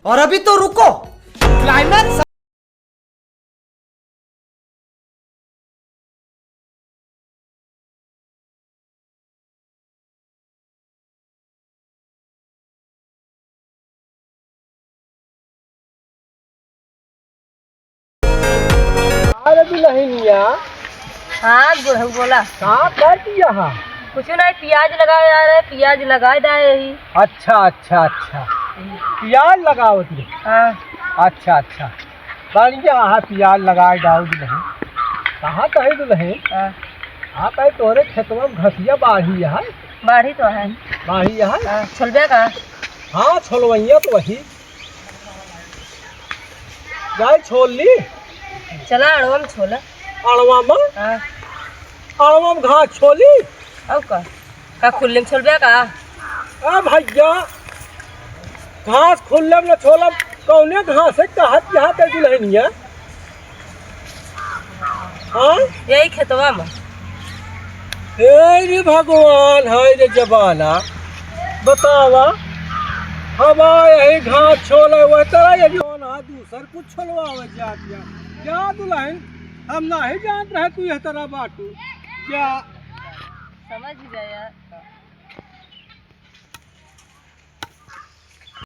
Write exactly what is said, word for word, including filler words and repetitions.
और अभी तो रुको, क्लाइमैक्स। अरे दुल्हनिया। हाँ, बुढ़ऊ बोला। का कर दिया है? कुछ नहीं, प्याज लगावे आ रहे, प्याज लगाए दा यही। अच्छा, अच्छा, अच्छा। प्याज लगावत रही? हाँ। अच्छा, अच्छा। बढ़िया है, प्याज लगाए दाऊ दुल्हन। कहाँ कहे दुल्हन? हाँ। हाँ, कहे तोरे खेतवा में घसिया बाढ़ी है? बाढ़ी तो है। बाढ़ी है? हाँ, छोलबे का? हाँ, छोलवैया तो वही। जाए छोल ली। चला, अड़वा में छोला। अड़वा में? हाँ। अड़वा में घास छोली? अब का? का खुल्ले में छोलबे का? ए भैया, घास खुल्ले में न छोलब, कौने घास है, कहत यहाँ के दुल्हनिया? हाँ? यही खेतवा में। हे रे भगवान, हाय रे जमाना, बतावा, हमार यही घास छोले, वह तरह ये जौन है, दूसर कुछ छोलवावे जात या। जा दुल्हन, हम नाही जानत रहे तू यह तरह बाटू। जा। समझ गया।